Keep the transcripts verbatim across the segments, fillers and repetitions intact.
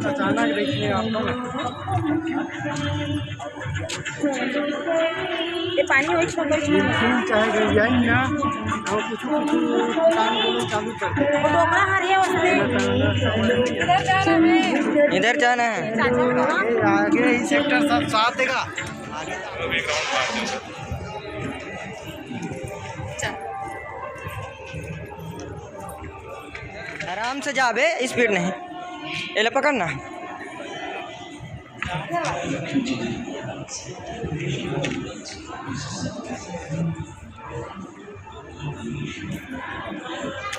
अचानक देखिए आप लोग। ये पानी वही छोड़ दो। बिल्कुल, चाहे गंजाई ना, वो कुछ, कुछ काम को चालू कर दे। वो डोकरा हर है उसमें। इधर जाना है। इधर जाना है। चाचा को कहाँ? ये आगे ही सेक्टर सब साथ देगा। आगे। चल। आराम से जाबे, स्पीड नहीं। एला पकड़ ना।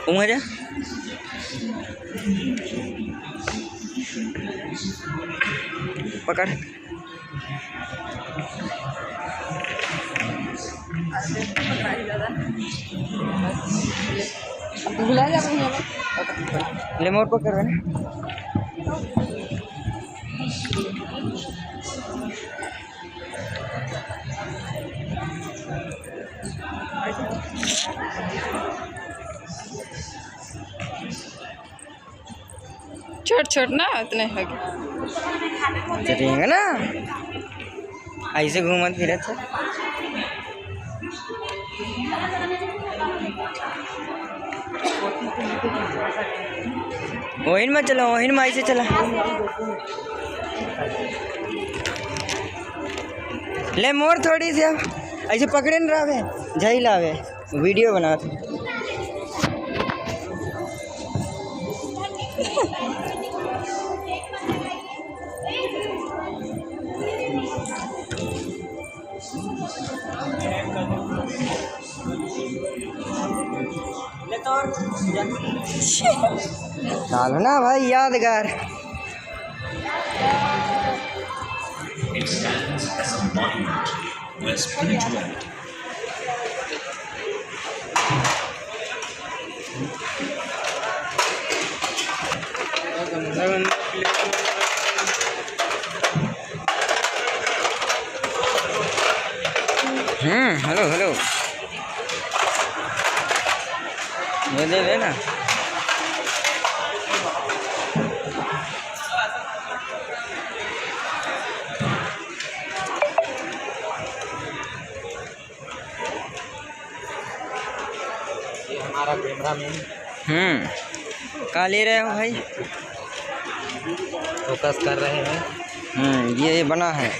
उहाँ जा। पकड़। ले मोर पकड़ ना। छोट छोट ना, उतने हो गए। तो ठीक है ना, ऐसे घूमत फिरत है। ओहिन में चला, ओहिन में ऐसे चला। ले मोर थोड़ी सी अब ऐसे पकड़े न रहे, झैल आवे। वीडियो बनात हे। डालो ना भाई, यादगार। It stands as a monument where spirituality hmm, hello, hello. ये ले लेना। ये हमारा कैमरा मैन। हम्म, का ले रहे हो भाई? फोकस कर रहे हैं। हम्म, ये, ये बना है।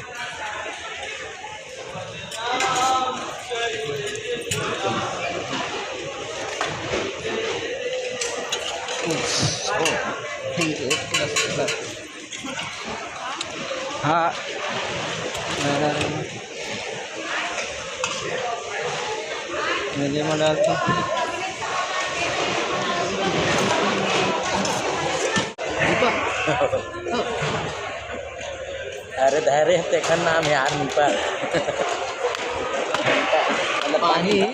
हाँ। मेरे में डालता। अरे धैर्य, तेखर नाम है यार, नीपा। मतलब पानी।